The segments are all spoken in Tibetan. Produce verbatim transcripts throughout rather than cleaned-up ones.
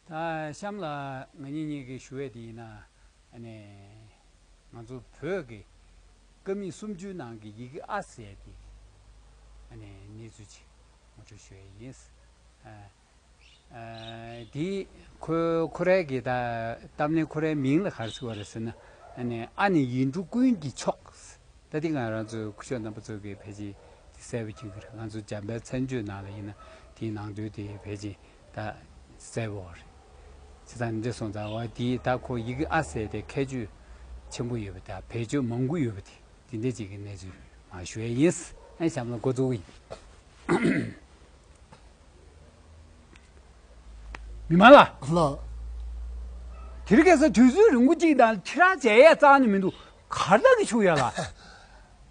ད་གཤམ་ལ་ང་གཉིས་གཉིས་ཀྱིས་ཞུ་བའི་དེ་ཡིན་ན། ཨ་ནི་ང་ཚོ་བོད་ཀྱི་ཀ་མད་སུམ་ཅུའི་ནང་གི་ཡི་གེ་ཨ་ཟེར་དེ་ཨ་ནི་གནས་ཚུལ་ཅིག་ངོ་སྤྲོད་ཞུ་ཡ་ཡིན། ཨ། ཨ། དེ་ཁོ་ཁོ་རའི་གི་ད་གཏམ་གླེང་ཁོ་རའི་མིང་ལ་ག་རེ་ཟེར་བ་རེད་ཟེར་ན། ཨ་ནི་ཨ་ནི་ཡིག་འབྲུ་ཀུན་གྱི་མཆོག་ད་དེ་ང་རང་ཚོའི་སྐུ་ཞབས་རྣམ་པ་ཚོ་གིས་ཕལ་ཆེར་དེ་གསལ་པོ་མཁྱེན་གྱི་རེད། ང་ཚོ་འཇམ་དཔལ་མཚན་བརྗོད་ནང་ལ་ཡིན་ན་དེའི་ནང་དོན་དེ་ཕལ་ཆེར་ད་གསལ་པོ་རེད། བྱས་ཙང་འདི་སོང་ཙང་བ་དེ་ད་ཁོ་ཡི་གེ་ཨ་ཟེར་དེ་ཁྱད་ཆོས་ཆེན་པོ་ཡོད་པ་དང་བེད་སྤྱོད་མང་པོ་ཡོད་པ་དེ་དེ་འདྲ་ཅིག་གི་གནས་ཚུལ་མར་ཞུ་ཡ་ཡིན། ཨ་ནི་གཤམ་ལ་འགོ་འཛུགས་ཡིན། མི་མང་ལགས། ལགས། དེ་རིང་ཁ་སང་དུས་ཚོད་རིང་པོ་གཅིག་དང་ཁྱེད་རང་མཇལ་ཡས་རྩ་ནས་མི་འདུག་གར་ལ་གི་ཆུག་ཡ་ལ།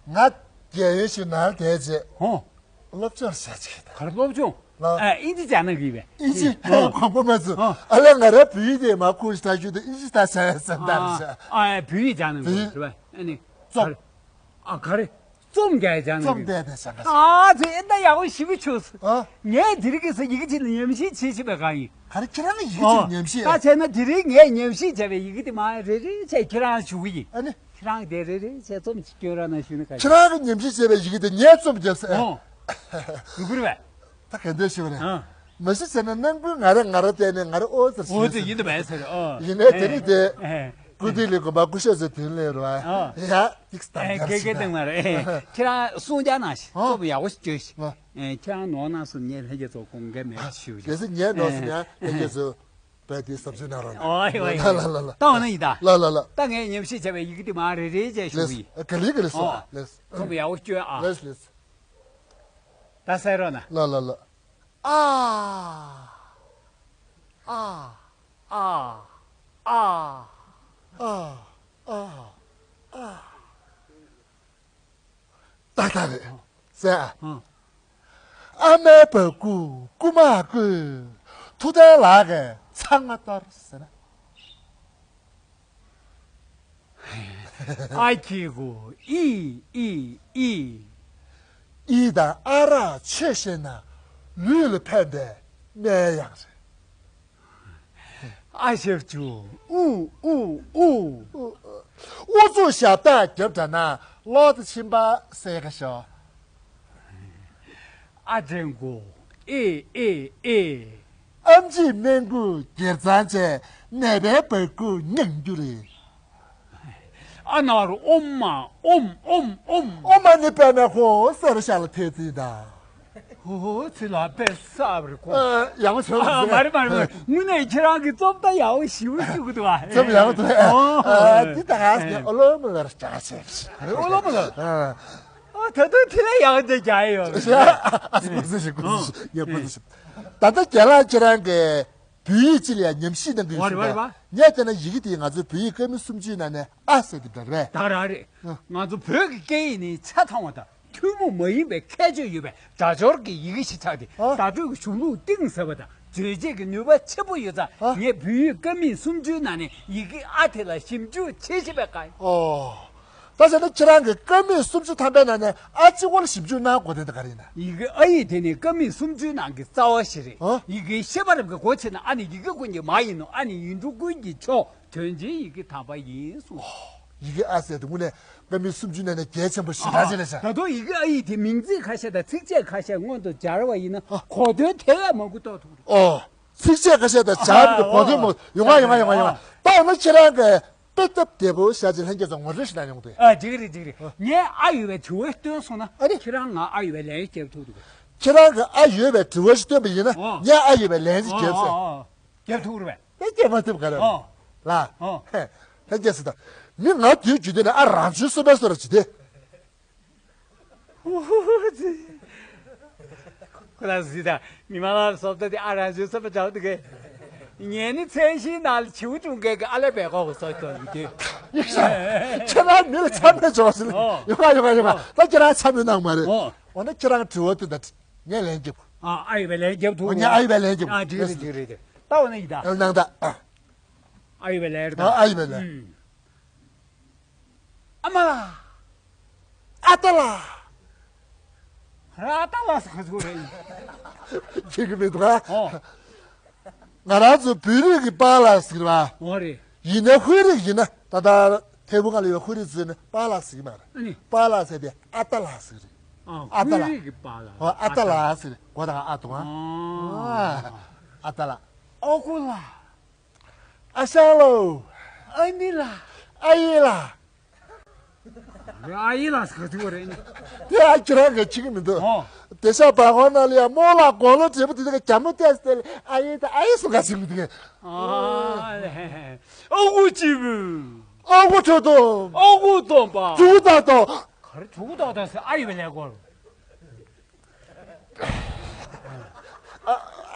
ང་རྒས་ཡོལ་ཞིག་ནང་བསྡད་རྗེས། ཧོ། སློབ་སྦྱོང་བྱ་ཆེད་དང་། གར་སློབ་སྦྱོང་། ལགས། ཨ། ཨིན་ཇི་སྦྱང་ན་གི་བས། ཨིན་ཇི་ཨ། ཁོང་པོ་མ་ཚུ། ཨ། ཨ་ལས་ང་རའི་བོད་ཡིག་དེ་མ་ཁུར་ཞིག་ད་རྒྱུ་དེ་ཨིན་ཇི་ད་བྱ་ཡ་བསམ་ད་རེད་ཤག་ཨ། ཨ། བོད་ཡིག་སྦྱང་ན་གི་བོད་ཡིག་རེད་བས། ཨ་ནི། རྩོམ། གར། ཨ། ག་རེ། རྩོམ་རྒྱག་སྦྱང་ནི་རྩོམ་གི་དེ་དེ་བྱ་ད། ཨ་ཙི་ཨེ་ད་ཡག་པོ་ཞེ་པོ་བྱུང་སོང་། ཨ། ངས་དེ་རིང་ཁ་སང་ཡི་གེ་གཅིག་ལ་ཉམས་ཞིབ་བྱེད་བྱེད་པའི་གང་ཡིན། ག་རེ་ཁྱེད་རང་གི་ཡི་གེ་གཅིག་ལ་ཨོ། ཉམས་ཞིབ། ད་བྱས་ན་དེ་རིང་ངས་ཉམས་ཞིབ་བྱས་པའི་ཡི་གེ་དེ་མ་རེ་རེ་བྱས་ཁྱེད་རང་ཞུ་གི་ཡིན། ཨ་ནི། ཁྱེད་རང་གི་དེ་རེ་རེ་བྱས་རྩོམ་གཅིག་སྐྱོན་རོགས་གནང་ཞུ་ན་ག་རེ། ཁྱེད་རང་གི་ཉམས་ཞིབ་བྱས་པའི་ཡི་གེ་དེ་ངས་རྩོམ་བརྒྱབ་ཟེར། ཨོ། ཡོད་གི་རེད་པས། ད་ག་འདྲ་ཞིག་རེད། ཨ། མ་གཞི་བྱས་ན་ནང་ཁུལ་ང་རང་ང་རང་བལྟས་ནས་ང་རང་ཨོ་ཙི་ཨོ་ཙི་ཡིན་དུ་མེད་ཟེར། ཨོ། ཡིན་ནའི་དེ་ནི་དེ། ཨེ། ཨེ། སྐུ་དྲིན་ལས་དགོན་པ་སྐུ་ཞབས་ཚོ་དོན་ལས་རོ། ཨ། ཡ་ཏིག་སྟངས་ཨེ། དཀར་གེ་ཞིག་གེ་དང་མ་རེད། ཨེ། ཁྱེད་རང་གསུང་རྒྱག་གནང་ཞིག་ཨ། རྩོམ་ཡག་པོ་ཞིག་བཅོས་ཤིག་ཨ། ཨེ། ཁྱེད་རང་ནོར་གནང་སོང་ངས་ལྷན་རྒྱས་ཚོ་དགོངས་འགལ་མེད་ཞུ་ཞིག་གལ་སྲིད་ངས་ནོར་སོང་ན་ལྷན་རྒྱས་ཚོ་བས་དེ་ཟབ་ཆོས་གནང་རོགས་གནང་། ཨོ་ཨེ། ལ་ལ་ལ་ལ། ད་འོ་ན་ཡིན་ད། ལ་ལ་ལ། ད་ངས་ཉམས་ཞིབ་བྱས་པའི་ཡི་གེ་དེ་མ་རེ་རེ་བྱས་ཞུ་གི་ཡིན། ལེས། ག་ལེ་ག་ལེ་སོང་། ཨོ། ལེས། རྩོམ་ཡག་པོ་བཅོས་ཨ། ལེས་ལེས། ད་གསན་རོགས་གནང་། ལ་ལ་ལ། ཨ། ཨ། ཨ། ཨ། ཨ། ཨ། ཨ། ཏག་ཏག་རེད། ཟེར་ཨ། ཨ། ཨ་མའི་བ་སྤུ་རྐུ་མ་རྐུས། ཐུགས་ལྡན་ལགས་ཀྱིས་ཚང་མ་གཏོར་ཟེར་ན། ཨ་གི་གུ་ཨི་ཨི་ཨི། ཨི་དང་ཨ་རག་ཆོས་བཤད་ན་ལུས་ལ་ཕན་པའི་སྨན་ཡང་རེད། ཨ་ཞབས་ཀྱུ་ཨུ་ཨུ་ཨུ། ཨུ་ཚུགས་ཞབས་སྟེགས་རྒྱབ་དྲ་ན་གློག་དང་མཆིན་པ་སེལ་ག་ཤོག་ཨ་འགྲེང་བུ་ཨེ་ཨེ་ཨེ། ཨམ་ཆིའི་སྨན་ཁུག་སྒེར་གཙང་བྱས་ནད་པའི་བ་སྤུ་མྱང་རྒྱུ་རེད། ཨ་ནར་ཨོམ་མ་ཨོམ་ཨོམ་ཨོམ། ཨོམ་མ་ནི་པད་མའི་ཧོ་སེར་ཤ་ལ་ཐེ་ཚིག་དང་། ཧོ་ཧོ་ཚི་ལ་པད་སབ་རི་ཀོ། ཨ། ཡག་པོ་བྱུང་། ཨ། མ་རེད་མ་རེད་མ་རེད། དངོས་གནས་ཁྱེད་རང་གི་རྩོམ་ད་ཡག་པོ་ཞེ་པོ་ཞུ་གི་འདུག་ཨ། རྩོམ་ཡག་པོ་འདུག་ཨ། ཨོ། ཨ། འདི་ད་ཨ་ཨོ་ལོ་མོ་ལ་ཅག་ཆེ། ཨོ་ལོ་མོ་ལ། ཨ། ཨ། ད་དུང་དེ་ལས་ཡག་འདི་རྒྱག་ཡོད། ཨ། ཨ། ཨ། ཨ། ད་ལྟ་རྒན་ལགས་ཁྱེད་རང་གི་བོད་ཡིག་སྤྱི་ལ་ཡང་ཉམས་ཞིབ་གནང་གི་ཡོད་ཟེར་བ། ངས་བལྟས་ན་ཡི་གེ་དེ་ང་ཚོའི་བོད་ཡིག་ཀ་མད་སུམ་ཅུའི་ནང་ནས་ཨ་ཟེར་དེ་འདྲ་རེད། ད་རང་རེད། ཨ། ང་ཚོ་བོད་ཀྱི་སྐད་ཡིག་ནི་ཆ་ཚང་བ་དང་ཐུན་མོང་མ་ཡིན་པའི་ཁྱད་ཆོས་ཡོད་པའི་སྒྲ་སྦྱོར་གྱི་ཡི་གེ་ཞིག་ཆགས་ཏེ། ཨ། བརྡ་སྤྲོད་ཀྱི་གཞུང་ལུགས་གཏིང་ཟབ་པ་དང་རྗོད་བྱེད་ཀྱི་ནུས་པ་ཆེན་པོ་ཡོད་ཙང་། ཨ། ངས་བོད་ཡིག་ཀ་མད་སུམ་ཅུའི་ནང་ནས་ཡི་གེ་ཨ་དེ་ལ་ཞིབ་འཇུག་བྱེད་བཞིན་པའི་སྐབས། ཨོ། ད་བྱས་ན་ཁྱེད་རང་གིས་ཀ་མད་སུམ་ཅུ་ཐམ་པའི་ནང་ནས་ཨ་གཅིག་པོ་ལ་ཞིབ་འཇུག་གནང་དགོས་དོན་དེ་ག་རེ་ཡིན་ན། ཡི་གེ་ཨ་ཡིག་དེ་ནི་ཀ་མད་སུམ་ཅུའི་ནང་གི་རྩ་བ་ཞིག་རེད། ཨ། ཡི་གེའི་ཤེས་པ་རབ་ཀྱི་སྒོ་ཕྱེ་ན་ཨ་ནི་ཡི་གེ་ཀུན་གྱི་མ་ཡིན་ནོ། ཨ་ནི་ཡིག་འབྲུ་ཀུན་གྱི་མཆོག་དོན་ཆེན་ཡི་གེ་དམ་པ་ཡིན་གསུངས། ཡི་གེ་ཨ་ཟེར་དེ་དངོས་གནས་ཀ་མད་སུམ་ཅུའི་ནང་ནས་གལ་ཆེན་པོ་ཞེ་དྲག་ཅིག་རེད་ཤག་ད་དུང་ཡི་གེ་ཨ་ཡིག་དེ་མིང་ཚིག་ཁ་ཤས་དང་ཚིགས་བཅད་ཁ་ཤས་སྔོན་དུ་སྦྱར་བ་ཡིན་ན། ཨ། གོ་དོན་དེ་བས་མང་པོ་རྟོགས་ཐུབ་རེད། ཨོ། ཚིགས་བཅད་ཁ་ཤས་དང་སྦྱར་བའི་གོ་དོན་མང་། ཡོང་ང་ཡོང་ང་ཡོང་ང་ཡོང་ང་། ད་འོ་ན་ཁྱེད་རང་གི་དཔེ་སྟབས་བདེ་པོ་བཞག་ཅིག་ལྷན་རྒྱས་ཚོ་ངོ་སྤྲོད་ཞིག་གནང་ཡོང་དུས། ཨ། འགྲིག་གི་རེད་འགྲིག་གི་རེད། ཨ། ངས་ཨ་ཡོད་པའི་དྲི་བ་བཏོན་སོང་ན། ཨ་རེད། ཁྱེད་རང་ང་ཨ་ཡོད་པའི་ལན་རྒྱབ་ཐུབ་འདུག་ཁྱེད་རང་གིས་ཨ་ཡོད་པའི་དྲི་བ་ཞིག་བཏོན་པ་ཡིན་ན། ཨོ། ངས་ཨ་ཡོད་པའི་ལན་ཞིག་རྒྱབ་ཟེར། ཨོ། ཨོ། ཨོ། རྒྱབ་ཐུབ་རེད་པས། ད་རྒྱབ་མ་ཐུབ་ག་རེ། ཨོ། ལ། ཨོ། ཧེ། ལྷན་རྒྱས་སུ་ད། མི་ང་དུས་རྒྱུན་དུ་ནས་ཨ་རང་བྱོན་སུ་མེད་སོ་ར་ཅི་དེ། ཁོ་ལ་ཟི་ད། མི་མང་ལ་སོབ་ད་དེ་ཨ་རང་བྱོན་སོབ་པ་འདྲ་བོ་འདུག་གས། ངས་ནི་མཚན་གཞིའི་ནང་ལ་བྱིའུ་ཀྲུང་གས་ཀྱི་ཨ་ལེ་བས་གོ་གི་སོ་ཏོ་ཡི་གེ། ཡིག་ཤ། ཁྱེད་རང་མི་ལ་ཆ་མེད་བྱོས་ཟིན། ཨོ། ཡོང་ང་ཡོང་ང་ཡོང་ང་། ཨོ། ད་ཁྱེད་རང་ཆ་མེད་གནང་མ་རེད། ཨོ། འོ་ན་ཁྱེད་རང་དྲི་བ་དེ་ད་ངས་ལན་རྒྱབ། ཨ། ཨ་ཡོད་པའི་ལན་རྒྱབ་ཐུབ། ཨོ། ངས་ཨ་ཡོད་པའི་ལན་རྒྱབ། ཨ། འགྲིག་རེད་འགྲིག་རེད། ད་འོ་ན་ཡི་ད། ཨ། གནང་ད། ཨ། ཨ་ཡོད་པའི་ལན་རེད་ད། ཨ། ཨ་ཡོད་པའི་ལན། ཨུམ། ཨ་མ་ལགས། ཨ་ཏ་ལགས། ཨ་ཏ་ལགས་ཟེར་ག་ཚོད་རེད། ཁྱེད་ཀྱི་མི་འདུག་ཨ། ཨོ། ང་རང་ཚོ་བོད་རིགས་ཀྱི་པཱ་ལགས་ཟེར་བ། འོ་རེད། ཡིན་ན་ཧུའེ་རིགས་ཡིན་ན་ད་ལྟ་ཐེ་བོ་ང་ལ་ཡོད་ཧུའེ་རིགས་ཟེར་ན་པཱ་ལགས་ཟེར་གྱི་མ་རེད། ཨ་ནི། པཱ་ལགས་ཟེར་དེ་ཨ་ཏ་ལགས་ཟེར་གྱི་རེད། ཨ། ཨ་ཏ་ལགས། ཧུའེ་རིགས་ཀྱི་པཱ་ལགས། ཨོ། ཨ་ཏ་ལགས་ཟེར་གོ་ད་ཨ་དུང་ཨ། ཨ། ཨ་ཏ་ལགས། ཨོ་ཁུ་ལགས། ཨ་ཞང་ལོ། ཨ་ནི་ལགས། ཨ་ཡེ་ལགས། ཨ་ཡེ་ལགས་ཟེར་ག་ཚོད་རེད་ནི། དེ་ཨ་ཁྱེད་རང་གིས་ཁྱེད་ཀྱི་མི་འདུག་ཨོ། དེ་ཤ་བ་ཧོ་ན་ལི་ཡ་རྨོ་ལགས་དགུང་ལོ་བགྲེས་པོ་དེ་དག་རྒྱ་མོ་ཏེ་སྟེ་ཨ་ཡེ་ད་ཨ་ཡེ་སུ་ག་ཞིག་མི་འདུག་ཨ་ལེ། ཨ་ཁུ་ཅི་བུ། ཨ་ཁུ་ཁྲོ་ཏོ། ཨ་ཁུ་སྟོན་པ། ཇུ་ཏ་ཏོ། ག་རེ་ཇུ་ཏ་ཏོ་ཟེར་ཨ་ཡེ་བའི་ལས་སྐོར།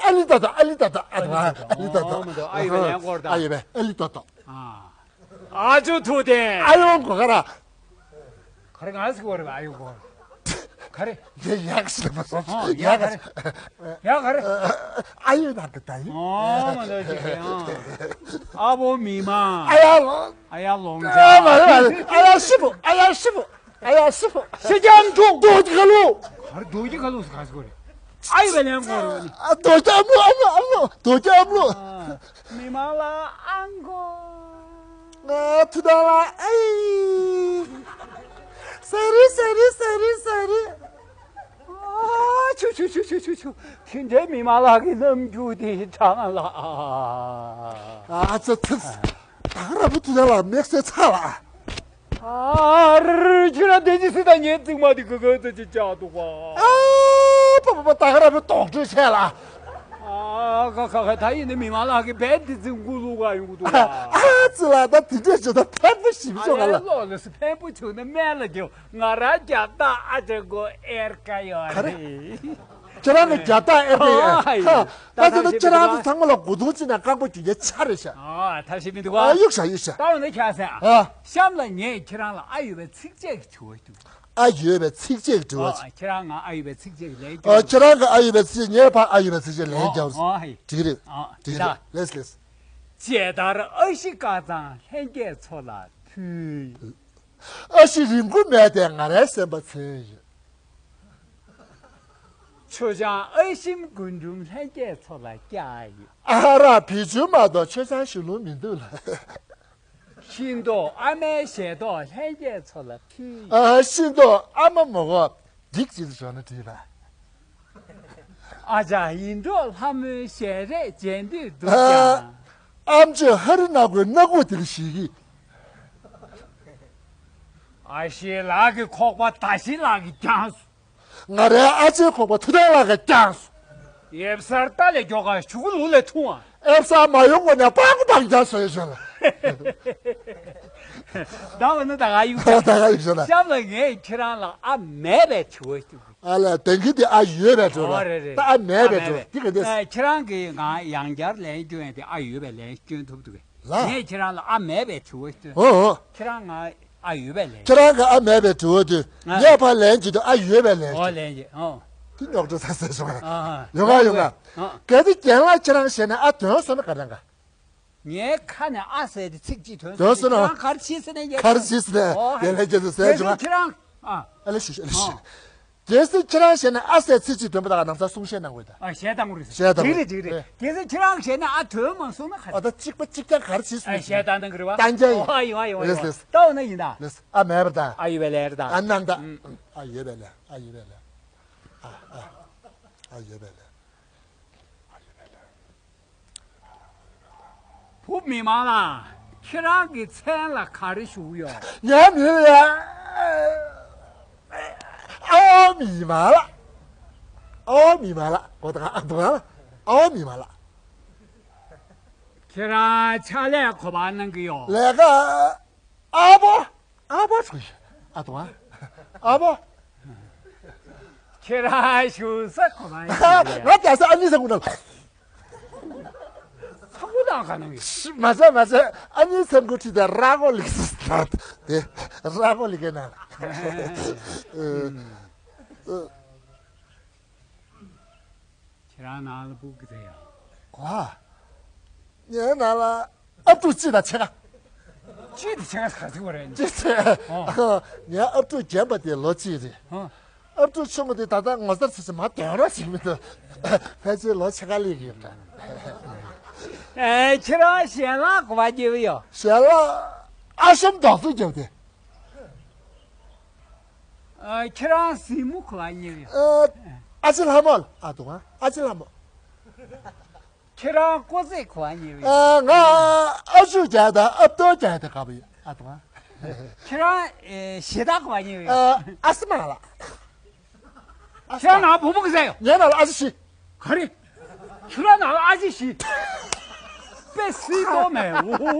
ཨ་ལི་ཏ་ཏ་ཨ་ལི་ཏ་ཏ་ཨ་ཏ་ཨ་ལི་ཏ་ཏ། ཨ་ཡེ་བའི་ལས་སྐོར་ད། ཨ་ཡེ་བའི་ཨ་ལི་ཏ་ཏ། ཨ། ཨ་ཅོ་ཐུ་ཏེ། ཨ་ཡོང་གོ་ག་ར། ག་རེ་ང་ཟིག་བར་ཨ་ཡོང་གོ། ག་རེ། དེ་ཡག་ཤི་མ་སོང་། ཡག་ག་རེ། ཡག་ག་རེ། ཨ་ཡོ་ན་གི་ད་ཡོ། ཨོ་མ་ལོ་ཅི་གེ་ཨ། ཨ་བོ་མི་མ། ཨ་ཡ་ལོ། ཨ་ཡ་ལོང་ཅ། ཨ་མ་རེ་མ་རེ། ཨ་ཡ་ཤི་བོ། ཨ་ཡ་ཤི་བོ། ཨ་ཡ་ཤི་བོ། ཤི་ཅང་ཀྲུག་རྡོ་རྗེ་ཁ་ལོ། ག་རེ་རྡོ་རྗེ་ཁ་ལོ་ཟེར་ག་ཟེར་གོ་རེད། ཨ་ཡི་བའི་ལན་གོ་རེད། ཨ་རྡོ་རྗེ་ཨ་མོ་ཨ་མོ་ཨ་མོ་རྡོ་རྗེ་ཨ་མོ། མི་མ་ལ་ཨང་གོ། ང་ཐུ་ད་ལ་ཨེ། ས་རི་ས་རི་ས་རི་ས་རི། ཨ་ཆུ་ཆུ་ཆུ་ཆུ་ཆུ་ཆུ། དེ་འདྲའི་མི་མ་ལགས་ཀྱི་རྣམ་འགྱུར་དེ་དྲང་ལ། ཨ་ཙི་ཙི། ད་ག་ར་བུ་ཐུ་ད་ལ་དམིགས་བསལ་ཚ་ལ། ཨ་རི་ཁྱེད་རང་བདེ་སྐྱིད་སི་ད་ངའི་རྩིག་མ་དེ་ག་ག་ཙི་ཅི་ཅག་འདུག་ག་ཨ་པ་པ་པ་ད་ག་ར་བུ་དོག་བྲོས་བྱས་ལ། ཨ་ཁ་ཁ་ཁ་ད་ཡིན་ནི་མི་མ་ལགས་ཀྱི་བན་དེ་ཙི་མགུ་ལུག་ག་ཡོང་གི་འདུག་ག་ཨ་ཙི་ལ་ད་དེ་འདྲས་བྱས་ད་ཕན་པོ་ཞིབ་ཤོག་ག་ལ། ལོ་ལ་སི་ཕན་པོ་བྱུང་ན་སྨན་ལ་རྒྱོབ། ང་རང་རྒྱབ་སྟག་ཨ་ཅག་གོ་ཨེར་ཀ་ཡོད་རེད། ཁྱེད་རང་གི་རྒྱབ་སྟག་ཨེར་ཀ་ཡོད། ཨ་ཧ། ད་ད་ད་ཁྱེད་རང་ཚོ་ཚང་མ་ལ་གོ་དུང་ཅི་ན་རྐང་པ་རྒྱུ་རྒྱ་ཆ་རེད་ཤག་ཨ་ཐབས་ཤེས་མི་འདུག་ཨ་ག་ཡུག་ཤག་ཡུག་ཤག་ད་འོ་ན་ཁྱེད་ཟེར་ཨ། ཨ། གཤམ་ལ་ངས་ཁྱེད་རང་ལ་ཨ་ཡོད་པའི་ཚིགས་བཅད་ཀྱི་དྲི་བ་ཞུ། ཨ་ཡོད་པའི་ཚིགས་བཅད་ཀྱི་དྲི་བ་ཨ་ཞིག་ཁྱེད་རང་ང་ཨ་ཡོད་པའི་ཚིགས་བཅད་ཀྱི་ལན་ཨ་རྒྱག་ཁྱེད་རང་གི་ཨ་ཡོད་པའི་ཚིགས་ངས་ཕར་ཨ་ཡོད་པའི་ཚིགས་བཅད་ལན་ཨོ་རྒྱག་ཨོ་ཧེ། འགྲིག་གི་རེད། ཨ་འགྲིག་གི་རེད། ད་ལེས་ལེས། མཇལ་དར་ཨ་ཤི་ཀ་ཚང་ལྷན་རྒྱས་ཚོ་ལ་ཕུལ། ཨ་ཤི་རིན་གོང་མེད་དེ་ང་རའི་སེམས་པ་ཚོན་ཡོད། མཆོད་ཆང་ཨ་ཤིམ་རྒུན་འབྲུམ་ལྷན་རྒྱས་ཚོ་ལ་བཀྱག་ཡོད། ཨ་རག་བེ་ཅུན་མ་གཏོགས་མཆོད་ཆང་ཞུ་ལུགས་མི་འདུག་ལ། ཤིང་ཏོག་ཨ་མའི་ཞལ་ཏོག་ལྷན་རྒྱས་ཚོ་ལ་ཕུལ་ཡོད། ཨ་ཤིང་ཏོག་ཨ་མ་མོ་གོ་སྒྲིག་ཅིག་བྱོས་ན་འགྲིག་ལ། ཨ་ཅག་ཡིན་འགྲོ་ལྷ་མོའི་ཞལ་རས་མཇལ་འདོད་འདུག་ཀྱང་། ཨ་མཆོད་ཧ་རི་ནག་པོའི་སྣ་ཁུག་དེར་ཞིག་གིས། ཨ་ཤེ་ལགས་ཀྱི་ཁོག་པ་ད་ཤི་ལགས་ཀྱིས་བརྒྱངས་སོང་། ང་རའི་ཨ་ཅེའི་ཁོག་པ་ཐུ་ཐང་ལགས་ཀྱིས་བརྒྱངས་སོང་། ཡེབ་སར་ཏ་ལས་མགྱོགས་ག་ཞུ་གུ་ལུག་ལས་ཐུང་བ། ཨེབ་སར་མ་ཡོང་གོང་ནས་སྤང་སྤང་རྒྱག་སོང་ཡོད་ཤག་ལ། ད་འོ་ན་ད་ག་ཡུག་ད་ག་ཡུག་ཤག་ལ། གཤམ་ལ་ངས་ཁྱེད་རང་ལ་ཨ་མེད་པའི་དྲི་བ་ཞུ་གི། ཨ་ལས་དེང་གི་དེ་ཨ་ཡོད་པའི་འགྲོ་ཨོ་རེད་རེད། ད་ཨ་མེད་པའི་ཨ་འགྲོ་མེད་པའི། དེ་ག་འདྲས། ཨ་ཁྱེད་རང་གིས་ང་ཡང་བསྐྱར་ལན་སྐྱོན་ཡ་དེ་ཨ་ཡོད་པའི་ལན་སྐྱོན་ཐུབ་འདུག་གས། ལ། ངས་ཁྱེད་རང་ལ་ཨ་མེད་པའི་དྲི་བ་ཞུ། ཨོ་ཨོ། ཁྱེད་རང་ང་ཨ་ཡོད་པའི་ལན། ཁྱེད་རང་གིས་ཨ་མེད་པའི་དྲི་བ་དེ་ཨ། ངས་ཕར་ལན་བྱེད་དུས་ཨ་ཡོད་པའི་ལན་ཨོ་ཞུ། ལན་བྱེད་ཨོ། དེ་རྙོག་དྲ་ཚ་ཚ་བྱུང་ཨ། ཨ་ཡོང་ང་ཡོང་ང་། ཨ། གལ་ཏེ་རྒན་ལགས་ཁྱེད་རང་ཞེད་ན་ཨ་དོན་སོང་ན་ག་རང་ག་ངའི་ཁ་ནས་ཨ་ཟེར་ཏེ་ཚིག་གཅིག་དོན་དོན་སོང་ན། ཁྱེད་རང་ག་རེ་བྱེད་ཟེར་ནས་ཡ། ག་རེ་བྱེད་ཟེར་ནས་ཨོ་ཡ་ལན་བརྒྱབ་ཟེར་ཟེར་བྱུང་ཨ། ཁྱེད་རང་ཨ། ཨ་ལེ་ཞུ་ཨ་ལེ་ཞུ། ཨོ། གལ་སྲིད་ཁྱེད་རང་ཞེད་ན་ཨ་ཟེར་ཚིག་གཅིག་དོན་པ་དག་ནམ་ས་གསུང་བཤད་གནང་དགོས་ད། ཨ་བཤད་གཏང་དགོས་རེད་ཟེར། བཤད་གཏང་དགོས། འགྲིག་རེད་འགྲིག་རེད། ཨེ། གལ་སྲིད་ཁྱེད་རང་ཞེད་ན་ཨ་དོན་མ་སོང་ན་ག་རེ། ཨ་ད་གཅིག་པ་གཅིག་རྐྱང་ག་རེ་བྱེད་ཟེར། ཨ་བཤད་གཏང་གཏང་གི་རེད་བ། གཏང་རྒྱ་ཡིན། ཨོ་ཨ་ཡོང་ཨ་ཡོང་ཨ་ཡོང་། ལེས་ལེས། ད་འོ་ན་ཡིན་ད། ལེས། ཨ་མེད་པ་ད། ཨ་ཡོད་པའི་ལས་རེད་ད། ཨ་གནང་ད། ཨ་ཡོད་པའི་ལས། ཨ་ཡོད་པའི་ལས། ཨ་ཨ། ཨ་ཡོད་པའི་ལས། བུ་མི་མང་ལགས། ཁྱེད་རང་གི་མཚན་ལ་ག་རེ་ཞུ་གི་ཡོད། ངའི་མིང་ལ་ཨའོ་མི་མང་ལགས། ཨའོ་མི་མང་ལགས། གོ་ད་ག་ཨ་དུང་ལགས། ཨའོ་མི་མང་ལགས། ཁྱེད་རང་ཕྱག་ལས་ག་པར་གནང་གི་ཡོད། ལས་ཀ་ཨ་ཕོ། ཨ་ཕོ་ཧྲུའུ་ཨ་དུང་ཨ། ཨ་ཕོ། ཁྱེད་རང་བཞུགས་ས་ག་པར་ཡིན། ང་རྒྱལ་ས་ཨ་ནི་ས་ཁུ་ན། ས་ཁུ་དང་ག་ནང་ཡོད། མ་ཟད་མ་ཟད་ཨ་ནི་ས་ཁུ་ཁྲི་དེ་ར་གོ་ལིག་སི་ད་དེ་ར་གོ་ལིག་གེ་ན། ཁྱེད་རང་ནང་ལ་སྤུ་གུ་དེ་ཡང་། གོ་ཨ། ངའི་ནང་ལ་ཨབ་ཕྲུག་གཅིག་དང་ཕྱེད་ཀ། གཅིག་དང་ཕྱེད་ཀ་ག་ཚོད་རེད། གཅིག་ཚེ། ཨོ། ངའི་ཨབ་ཕྲུག་རྒན་པ་དེ་ལོ་གཅིག་རེད། ཨོ། ཨབ་ཕྲུག་ཆུང་ངུ་དེ་ད་ལྟ་ངོ་མཚར་ཆེ་ཆེ་མ་དོན་རོགས་ཞིག་མི་འདུག་ཕལ་ཆེར་ལོ་ཕྱེད་ཀ་སླེབས་ཀྱི་ཡོད་འདྲ། ཨེ། ཁྱེད་རང་ཞལ་ལག་ག་པར་ཉོས་ཡོད། ཞལ་ལག་ཨ་ཤམ་དོག་ཚུགས་རྒྱབ་སྟེ། ཨ། ཁྱེད་རང་གཟིགས་མོ་ག་པར་ཉོས་ཡོད། ཨ། ཨ་ཅེ་ལྷ་མོ་ལ། ཨ། དུང་ཨ། ཨ་ཅེ་ལྷ་མོ། ཁྱེད་རང་ཀོ་ཟས་ག་པར་ཉོས་ཡོད། ཨ། ང་ཨ་ཅུ་རྒྱག་དང་ཨ་བཏོ་རྒྱག་དེ་ག་པར་ཡོད། ཨ། དུང་ཨ། ཁྱེད་རང་ཨེ། ཞེ་དྲག་ག་པར་ཉོས་ཡོད། ཨ། ཨ་སི་མ་ལ། ཁྱེད་རང་ནང་བུ་མོ་ག་ཟེ་ཡོད། ངའི་ནང་ལ་ཨ་ཅེ་བཞི། ག་རེ། ཁྱེད་རང་ནང་ལ་ཨ་ཅེ་བཞི། དཔེ་སྲིད་དོ་མེད། འོ་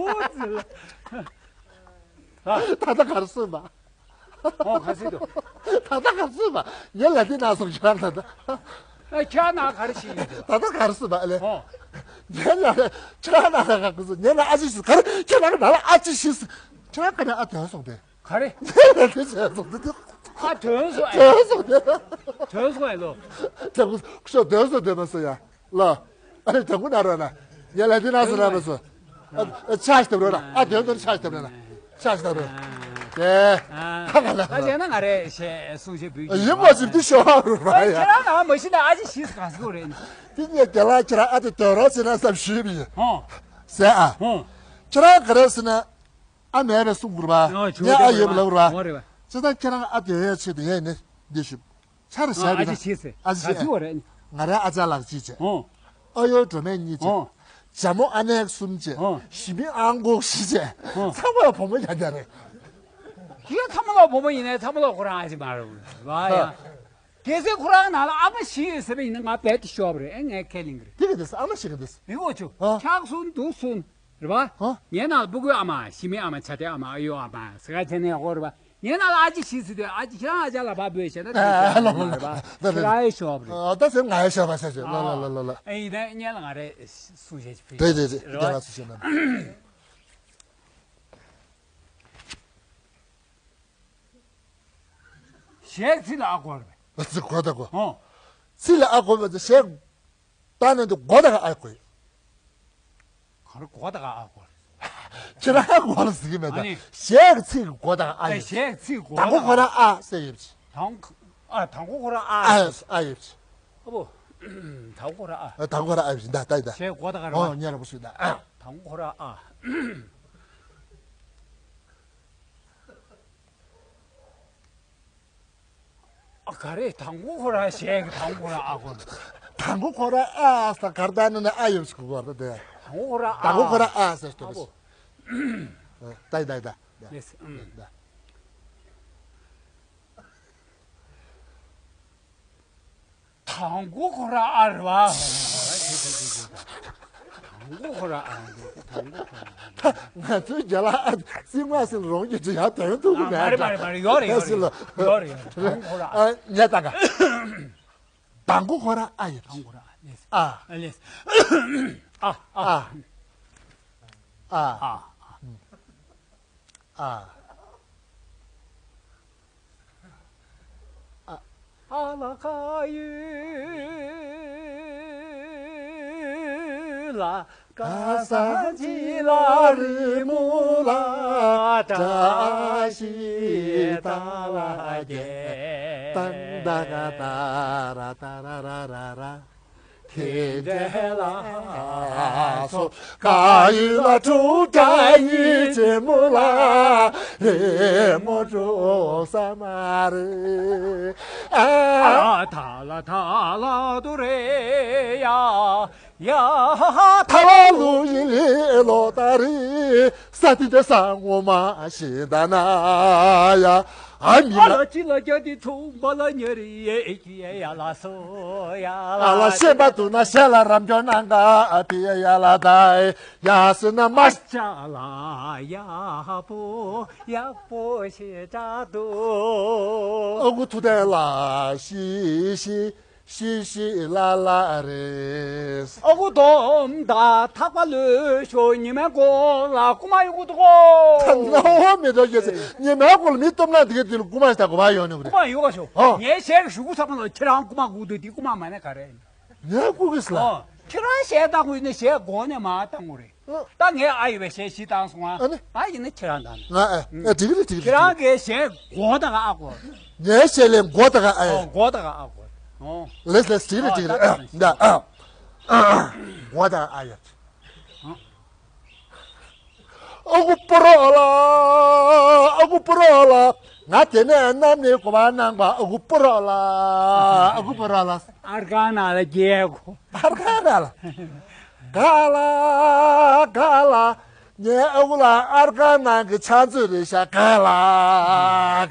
ཙི་ལ། ད་ལྟ་ག་རེ་གསུངས་པ། ཨོ། ག་ཟེ་དོ། ད་ལྟ་ག་རེ་གསུངས་པ། ངས་ལ་དེ་ན་སོང་། ཁྱེད་རང་ད་ལྟ། ཨ། ཁྱེད་རང་ནང་ག་རེ་བཞི་ཡོད་དོ། ད་ལྟ་ག་རེ་གསུངས་པ་ཨ་ལེ། ཨོ། ངས་ལ་ཁྱེད་རང་ནང་ལ་ག་རེ་གསུངས། ངའི་ནང་ཨ་ཅེ་བཞི། ག་རེ། ཁྱེད་རང་ནང་ལ་ཨ་ཅེ་བཞི། ཁྱེད་རང་ག་ནས་ཨ་དོན་སོང་སྟེ། ག་རེ། ངས་ལ་དེ་བྱས་སོང་སྟེ། ཨ། དོན་སོང་ཨེ། དོན་སོང་སྟེ། དོན་སོང་ཨེ་ལོ། དེ་ཁོ་ཤོ་དོན་སོང་དེ་མ་སོང་ཡ། ལ། ཨ་ནི་དང་པོ་ན་རོ་ན། ཡ་ལ་དེ་ན་སོ་ན་མ་སོ། ཨ། ཆ་ཞིག་བཏབ་རོ་ན། ཨ། དོན་དོན་ཆ་ཞིག་བཏབ་རོ་ན། ཆ་ཞིག་བཏབ་རོ། དེ། ཨ། ད་ག་ལ་ད་བྱས་ན་ང་རེ་ཞེས་གསུང་བཤད་འབུལ་གྱི་ཡིན་པ་ཞིག་འདི་ཤོ་བ་རུ་ར་ཡ། ཁྱེད་རང་ནང་མ་ཤི་ན་ཨ་ཅེ་བཞི་ག་ཟེ་རེད། དེ་ངས་རྒན་ལགས་ཁྱེད་རང་ཨ་ཅེ་དོན་རོགས་བྱེད་ན་བསམ་ཞུས་པ་ཡིན། ཧོ། ཟེར་ཨ། ཧོ། ཁྱེད་རང་ག་རེ་ཟེར་ན། ཨ་མེད་པའི་གསུང་དགོས་པ། ཨ། ངས་ཨ་ཡོད་པ་ལབ་ར། ཧོ་རེད་པ། ཅི་ད་ཁྱེད་རང་ཨ་དོན་ཡ་ཆེད་དུ་ཡས་ནི་འདི་ཞུ། ཆར་ཨ། བཞག་ཨ་ཅེ་བཞི་ཟེར། ཨ་ཅེ་བཞི། ག་ཟེ་བ་རེད། ང་རའི་ཨ་ཅག་ལགས་གཅིག་བྱས། ཨོ། ཨ་ཡོ་སྒྲོལ་མ་གཉིས་བྱས། ཨོ། ཇ་མོ་ཨ་ནེ་གསུམ་བྱས། ཨོ། ཞི་མི་ཨང་གོ་བཞི་བྱས། ཨོ། ཚང་མ་ལ་བུ་མོ་ཡ་རྒྱ་རེད། ཁྱེད་ཚང་མ་ལ་བུ་མོ་ཡིན་ནའི་ཚང་མ་ལ་ཁོ་རང་ཨ་ཅེ་མ་རེད་བ་ཡ། ཨ། གལ་སྲིད་ཁོ་རང་ནང་ལ་ཨ་མ་བཞི་ཡོད་ཟེར་བ་ཡིན་ན་ང་རྦད་དེ་ཤོར་བ་རེད། ཨེ། ངས་ཁས་ལེན་གི་རེད། དེ་ག་དེ་ཨ་མ་བཞི་ག་དེ། མི་གོ་ཆུ། ཨ། ཆགས་སོང་འདུག་སོང་། རེད་པ། ཧ། ངའི་ནང་ལ་སྤུ་གུའི་ཨ་མ། ཞི་མིའི་ཨ་མ། ཆ་ཏའི་ཨ་མ། ཨ་ཡོའི་ཨ་མ་ཟེར་ག་བྱས་ནས་ཡོད་རེད་པ། ངའི་ནང་ལ་ཨ་ཅེ་བཞི་ཟེར་དུས་ཨ་ཅེ་ཁྱེད་རང་ཨ་ཅག་ལགས་ཕར་འབོད་བྱས་ན་དེ་ཨ་ལོ་ལོ་རེད་པ། ད་ཁྱེད་རང་ཨེ་ཤོབ་རེད། ཨ། ད་ཟེར་ང་ཨེ་ཤོབ་པ་ཟེར་ཟེར། ལོ་ལོ་ལོ་ལོ་ལོ། ཨེ་ཡིན་ན་སྔོན་ལ་ང་རེ་གསུང་བཤད་ཅིག་ཕུལ། རེད་རེད་རེད། རྒན་ལགས་སུ་བཤད་ན། གཞས་ཚིག་ལ་ཨ་གོ་རེད་པས། ཚིག་གོ་ད་གོ། ཨོ། ཚིག་ལ་ཨ་གོ་བས་གཞས། ད་ནི་འདི་གོ་ད་ག་ཨ་གོ། ག་རེ་གོ་ད་ག་ཨ་གོ། ཁྱེད་རང་གོ་ལ་ཟིག་མེད་ད། ཨ་ནི། གཞས་ཀྱི་ཚིག་གོ་ད་ག་ཨ་ཨ། ཡོད། གཞས་ཀྱི་ཚིག་གོ་ད་ག། དང་པོ་ཁོ་རང་ཨ་ཟེར་ཡོད། དང་། ཨ། དང་པོ་ཁོ་རང་ཨ། ཨ་ཨ་ཡོད། ཨ་བོ། དང་པོ་ཁོ་རང་ཨ་ཡོད། ད་ད་ད། གཞས་གོ་ད་ག་རེད་པ། ཨོ་ཉེ་ར་པོ་ཞུ་ད། ཨ། དང་པོ་ཁོ་རང་ཨ། ཨ། ག་རེ། དང་པོ་ཁོ་རང་གཞས་ཀྱི་དང་པོ་ཁོ་རང་ཨ་གོ། དང་པོ་ཁོ་རང་ཨ་ཟེར་གར་ད་ནི་ནི་ཨ་ཡོད་ཟེར་གོ་བར་དེ། དང་པོ་ཁོ་རང་ཨ། དང་པོ་ཁོ་རང་ཨ་ཟེར་ཨ་བོ། ད་ད་ད། ལེས། ཨུམ། ད། དང་པོ་ཁོ་རང་ཨ་རེད་པ། དང་པོ་ཁོ་རང་ཨ། དང་པོ་ཁོ་རང་ཨ། ང་ཚོའི་རྒྱ་ལ་ཨ་སྲིད་མ་སྲིད་རོང་གི་ཅི་ཡང་དོན་ཐུག་གི་མེད། མ་རེད་མ་རེད་མ་རེད། ཡོད་རེད་ཡོད་རེད། ཡོད་རེད་ཡོད་རེད། དང་པོ་ཁོ་རང་ཨ། ཨ། ངས་ད་ག་དང་པོ་ཁོ་རང་ཨ་ཡིན། དང་པོ་ཁོ་རང་ཨ། ལེས། ཨ། ཨ། ལེས། ཨ། ཨ། ཨ། ཨ། ཨ། ཨ་ལ་ཁ་ཡུ་ལ་ཀ་ས་ཇི་ལ་རི་མུ་ལ་བཀྲ་ཤིས་ད་ལ་རྒྱལ་ཏན་ད་ག་ད་ར་ད་ར་ར་ར་ར། དེ་འདྲ་ལ་སོ་ཀ་ཡུ་ལ་ཀྲུ་ཀ་ཡི་ཅེ་མུ་ལ་རེ་མོ་ཀྲུ་ས་མ་རེ། ཨ། ཐ་ལ་ཐ་ལ་དུ་རེ་ཡ་ཡ་ཐ་ལ་ལུ་ཡི་ལི་ལོ་ད་རི། ས་ཏི་ཏེ་ས་ངོ་མ་ཤི་ད་ན་ཡ། ཨ་མི་ཨ་ལ། ལ་ཅི་ལ་རྒྱ་ཏི་ཚུ་མ་ལ་ཉེ་རི་ཡེ་ཀི་ཡེ་ཡ་ལ་སོ་ཡ་ལ། ཨ་ལ་ཤེས་པ་དུ་ན་ཤེས་ལ་རམ་ཅོ་ནང་ག་ཨ་ཏི་ཡེ་ཡ་ལ་ད་ཡ་སི་ན་མ། ཨ་ཅ་ལ་ཡག་པོ་ཡག་པོ་ཞེ་དྲག་འདུག་ཨ་ཁུ་ཐུག་ཐལ་ལ་ཤི་ཤི། ཤི་ཤི་ལ་ལ་རེད། ཨ་ཁུ་དོམ་ད་ཐག་པ་ལོས་ཤོ་ཉི་མའི་སྐོར་ལ་རྐུ་མ་ཡོང་གི་འདུག་གོ། ད་ནའོ་མི་འདུག་ཡོད་ཟེར། ཉི་མའི་སྐོར་ལ་མི་སྟོབས་ན་དེ་ག་དེ་ལ་རྐུ་མ་ཞིག་ད་གོ་བ་ཡོང་ནི་རེད། རྐུ་མ་ཡོང་ག་ཤོ། ཨོ། ངའི་ཞལ་གྱི་ཞུ་གུ་ཚང་མ་ལ་ཁྱེད་རང་རྐུ་མ་རྐུ་འདུག་འདི་རྐུ་མ་མ་ནས་ག་རེ། ངས་རྐུ་གི་ཟེར་ལ། ཨོ། ཁྱེད་རང་ཞལ་བཏང་གི་ཡོད་ན་ཞལ་སྒོ་ནས་མར་བཏང་དགོས་རེད། ད་ངས་ཨ་ཡོད་པའི་ཞལ་བཞི་བཏང་སོང་ཨ། ཨ་ནི། ཨ་ཡིན་ན་ཁྱེད་རང་བཏང་། ང་ཨ། ཨ། འགྲིག་གི་རེད་འགྲིག་གི་རེད། ཁྱེད་རང་གི་ཞལ་མགོ་དང་ཨ་གོ། ངའི་ཞལ་ལས་མགོ་དང་ཨ་ཡོད། ཨོ་མགོ་དང་ཨ་གོ། ཨོ། ལེས་ལེས་འགྲིག་གི་རེད་འགྲིག་གི་རེད། ཨ་ད་ཨ། མགོ་དང་ཨ་ཡོད། ཨ། ཨ་ཁུ་པུ་རོ་ལ། ཨ་ཁུ་པུ་རོ་ལ། ང་དེ་ནས་གནམ་ནས་གོ་བ་གནང་བ། ཨ་ཁུ་པུ་རོ་ལ། ཨ་ཁུ་པུ་རོ་ལ། ཨར་ཀ་ན་ལ་རྒྱལ་གོ། ཨར་ཀ་ན་ལ། ག་ལ། ག་ལ། ངའི་ཨ་ཁུ་ལ་ཨར་ཀ་ན་གི་ཆང་མཛོད་རེད་ཤག་ག་ལ།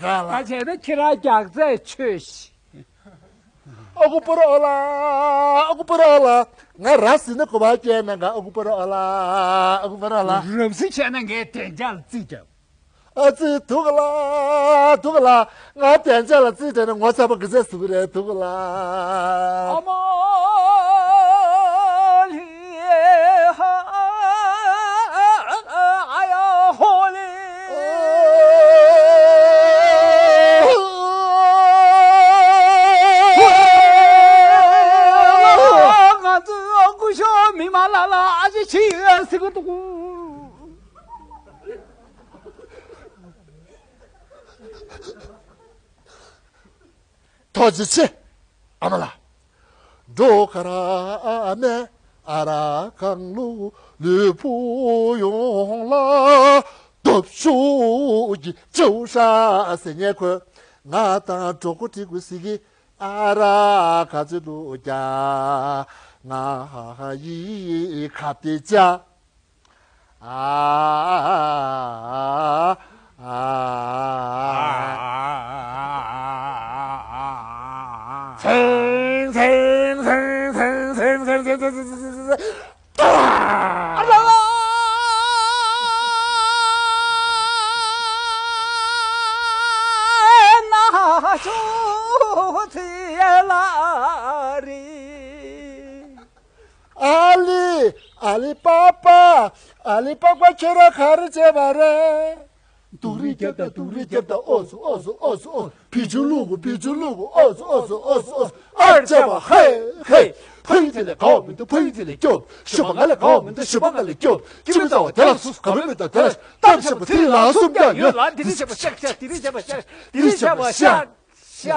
ག་ལ། ད་བྱས་ན་ཁྱེད་རང་རྒྱགས་ཚད་ཆོད་ཤིག་ཨ་ཁུ་པུ་རོ་ལ། ཨ་ཁུ་པུ་རོ་ལ། ང་ར་བཟི་ན་གོ་བ་སྐྱེལ་གནང་ག་ཨ་ཁུ་པུ་རོ་ལ། ཨ་ཁུ་པུ་རོ་ལ། རབ་བཟི་བྱས་ན་ངའི་བདེ་འཇགས་ལ་རྩིས་སྤྲད། ཨ་ཙི་འདུག་ག་ལ། འདུག་ག་ལ། ང་བདེ་འཇགས་ལ་རྩིས་སྤྲད་ན་ངོ་ཚ་པོ་གི་ཚད་ཟུག་རེད་འདུག་ག་ལ། ཨ་མ་ལི་ཧ་ཨ་ཡ་ཧོ་ལི། ང་ཚོའི་སྐུ་ཞབས་མི་མང་ལ་ལ་ཨ་ཅེ་ཆི་ཡོད་ཟེར་གི་འདུག་ཐུགས་རྗེ་ཆེ། ཨ་མ་ལགས། འགྲོ་ཁ་ར་མེ་ཨ་ར་གང་ལུ་ལུས་པོ་ཡོང་ལ་སྟོབས་ཤུགས་ཀྱི་བཅུ་ཧྲ་ཟེར་ཉེ་ཁོས་ང་དང་གྲོགས་པོ་ཁྲིད་དགོས་ཟེར་གི་ཨ་ར་ག་ཚོད་ལུ་རྒྱ་ང་ཧ་ཧ་ཡི་ཁ་པེ་ཅ། ཨ། ཚེང་ཚེང་ཨ་ལི། ཨ་ལི་པ་པ། ཨ་ལི་པ་པ་ཁྱེད་རང་ག་རེ་བྱས་པ་རེད། དུག་རིགས་རྒྱབ་དང་དུག་རིགས་རྒྱབ་དང་ཨོ་སུ་ཨོ་སུ་ཨོ་སུ་ཨོ། བི་ཆུ་བླུག་གོ་བི་ཆུ་བླུག་གོ་ཨོ་སུ་ཨོ་སུ་ཨོ་སུ་ཨོ་སུ། ཨར་བྱས་པ་ཧེ་ཧེ། ཕ་ཡུལ་དེ་ལས་དགའ་བ་མི་འདུག་ཕ་ཡུལ་དེ་ལས་སྐྱོ། ཞོགས་པ་ང་ལས་དགའ་བ་མི་འདུག་ཞོགས་པ་ང་ལས་སྐྱོ། སྐྱིད་མི་ཚ་བ་དེ་ལ་སུ་དགའ་བའི་མི་འདུག་དེ་ལ་གཏམ་བཤད་པ་དེ་ལ་སུམ་རྒྱག་ཡོད། ལ་འདི་རིགས་བྱས་པ་ཤག་ཤག་འདི་རིགས་བྱས་པ་ཤག་འདི་རིགས་བྱས་པ་ཤག་ཤག